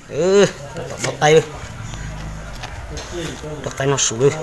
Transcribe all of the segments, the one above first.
Tom dob qaib, dob qaib noj su lawm.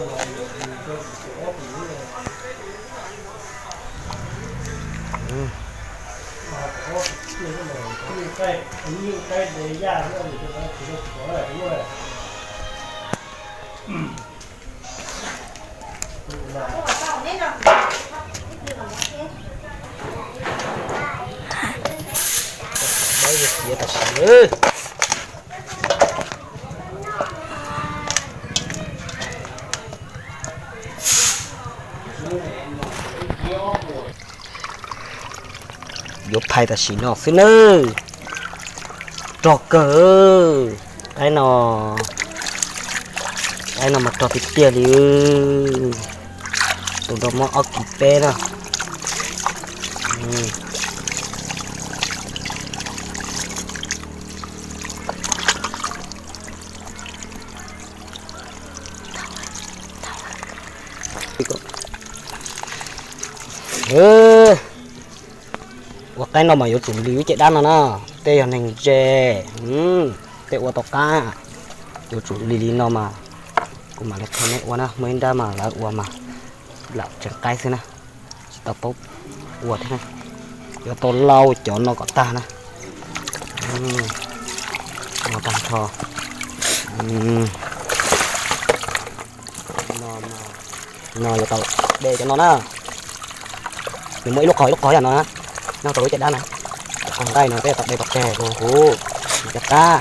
Yuav phais tam sim no xwb nawb. Rog kawg. Qaib no, qaib no mas rog tiag tiag li. Tus no muaj ob kis peb na. Ua qaib no mas yuav tsum li lub caj dab no na. Tej yog neeg ze, tej ua tau qab, yuav tsum li li no mas. Kuv mam li qhia nej ua na, muaj ib nrab mas lawv ua mas lam tseem qaib xwb na, tsis tau paub ua thiab na. Yuav tau lau cov no kom tag na. No tag nrho. No yuav tau de cov no na. Nws muaj ib lub qhov ib lub qhov yam no na, nyob rau lub caj dab na. Qhov nqaij no peb yuav tau de pov tseg rau huv, cov qab.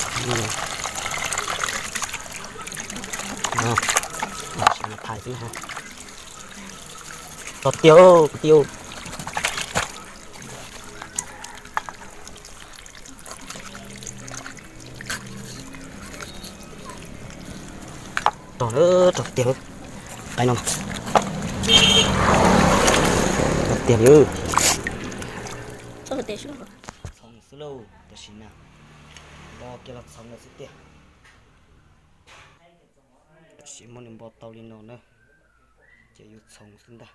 Rog tiag kwv tij. Rog, rog tiag. Qaib no, rog tiag li. Txhoov xwb lauj, tam sim no npo kiag los txhoov lawm xwb tiag. Tam sim muab nws npo tau li no na, ces yuav txhoov xwb ntag.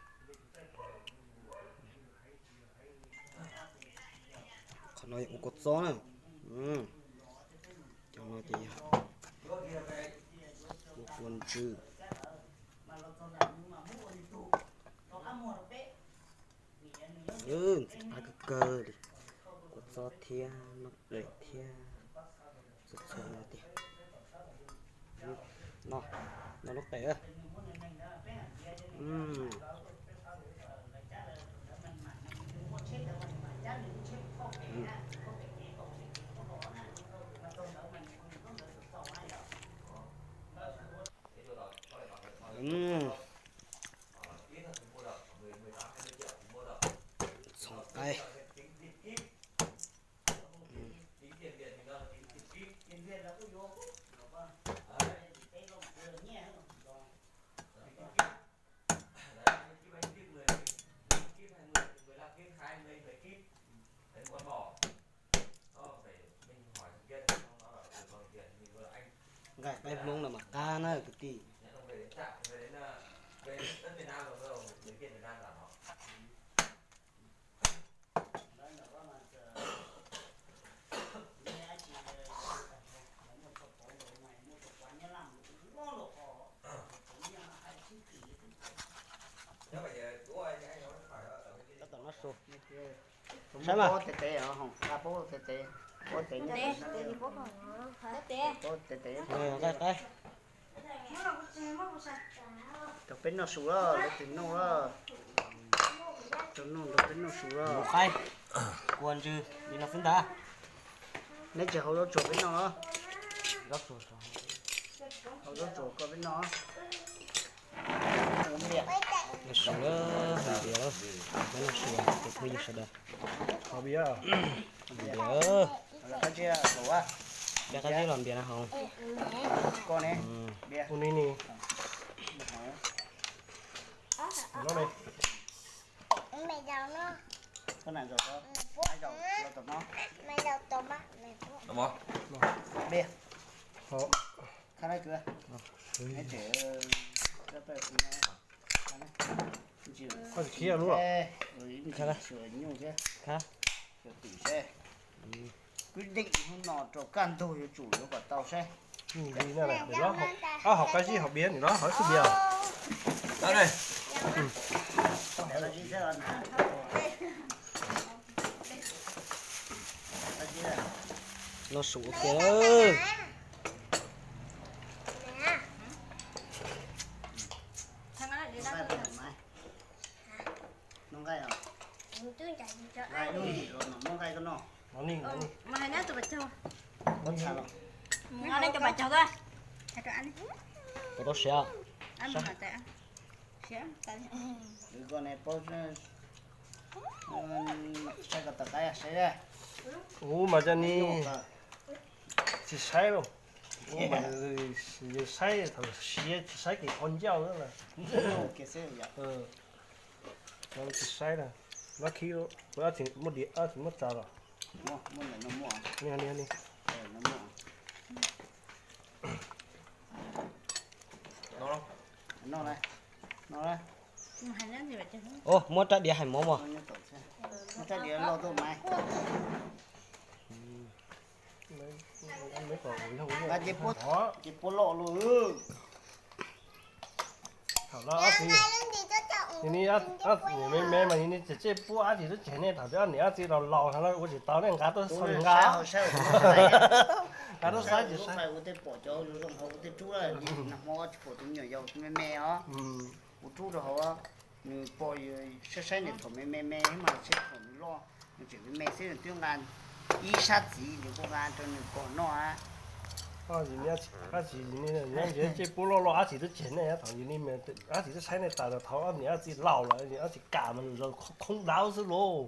Qhov no yog ua kua txob na. Cov no ces yog ua kua ntswg. Ntxim qab kawg kawg li. Kua txob thiab noob qes thiab. Txhua txhua no tiag. No, no lub qes. Txhoov qaib. Nqaij qaib Hmoob no mas qab na kwv tij. Saib mas. Tes tes, tes tes, ua tes nyob. Tes tes. Rau peb noj su lawm, lawv twb noj lawm. Rau noj, rau peb noj su lawm. Qaib, kua ntswg li no xwb ntag. Neb tsis hau zaub tsuag peb noj los? Hau zaub tsuag koj peb noj. Noj su lawm, npias lawm, peb noj su, tus phooj ywg sawv daws. Npias, peb los npias na hauv. Koj ne? Koj tsis khiav lub los? Khab. Kwv deej hnub no rau kaj ntug yuav tsum yuav kom tau saib. Li no, ob hom qab zib hom biav nim no hom xub biav. Los sum ua ke. Tus tau siav. Ub, mas cov ni tsis saib lauj. Ub, mas yus saib thaum siav tsis saib kev qhov ncauj na. Tsis saib na. Lab khib, muaj diav, muaj tsav los? Ni, ni. Ub, muab rab diav hais mov mog. Ces puab loj lawm. Thaum no, me me mas yus ni tseem tsej puab dab tsi twb tseg ne, thaum twb ob niam ob txiv laus laus no ua tsis tau ne, nqa tuaj xaus nqa, nqa tuaj saib tsis saib. Kuv rub rau hauv, nws pom saib saib nws thaum me me me mas saib thaum nws loj, nws tseem me me xwb nws twb nqa ib sab txiv nws kuj nqa rau nws kom noj. Dab tsi tsi tsej puab loj loj dab tsi twb tseg ne, thaum yus ni dab tsi twb saib ne tas, thaum ob niam ob txiv laus lawm, ob txiv kam mas nws zaum khoob dawb xwb lauj.